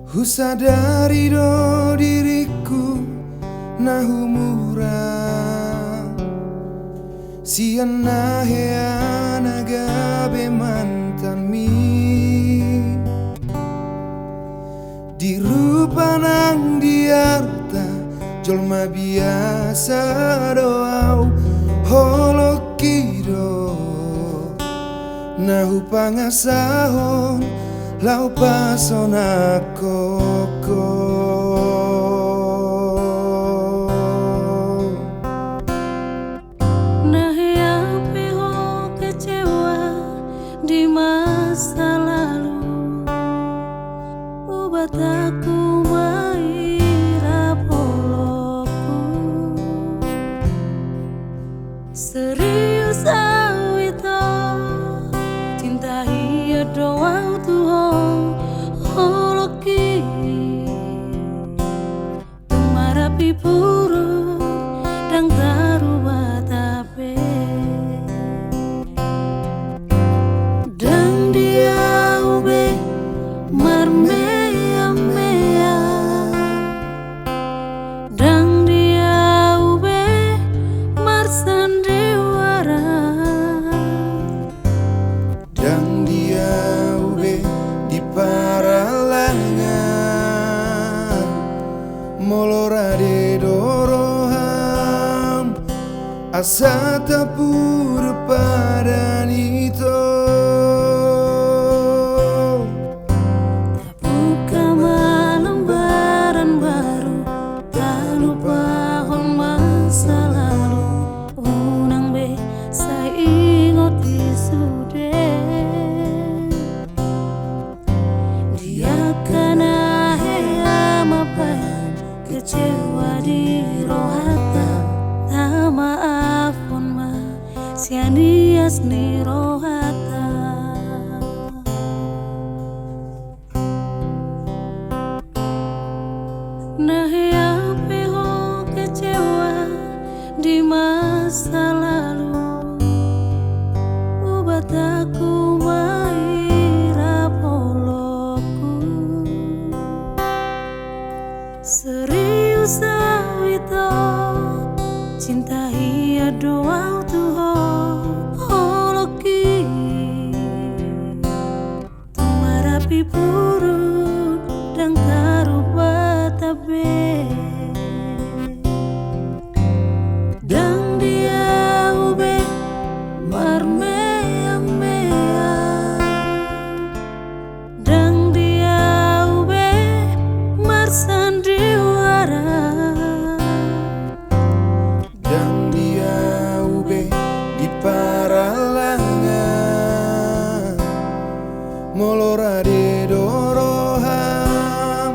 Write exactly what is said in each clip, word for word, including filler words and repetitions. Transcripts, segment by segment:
Husadari do diringku na humurang sian na hea na gabe mantanmi. Di rupa nang di arta jolma biasa do au, holongki do na hupangasahon laho pasonangkon ho. Na hea pe ho kecewa di masa lalu, ubatangku ma i rap holongku. Serius au ito, cinta hian do au tu ho, holongki. Tung marapi purun ndang tarubata be. Ndang di au be marmeamea, ndang di au be marsandiwara. Ndang di au be di paralangan, molo rade do roham asa tapudur padan ito. Buka ma lembaran baru, talupahon masa lalu, unang be sai ingot i sude. Di angka na hea mambahen kecewa di rohanta, tamaafhon ma sian ias ni rohanta. Na hea pe ho kecewa di masa lalu, ubatangku ma i rap holongku. Serius au ito, cinta hian do au tu ho, holongki. Tung marapi purun ndang tarubata be. Ndang di au be marmeamea, ndang di au be marsandiwara. Ndang di au be di paralangan, molo rade do roham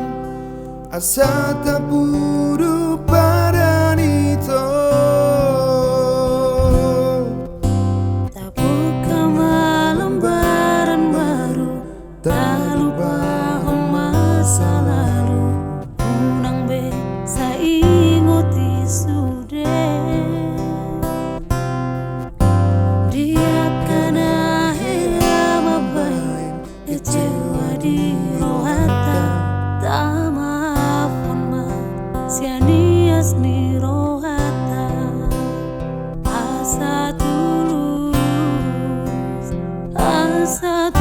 asa tapudur padan ito. Tabuka ma lembaran baru, talupahon masa lalu, unang be sai ingot i sude. Di angka na hea mambahen kecewa di rohanta, tamaafhon ma sian ias ni rohanta. Asa tulus, asa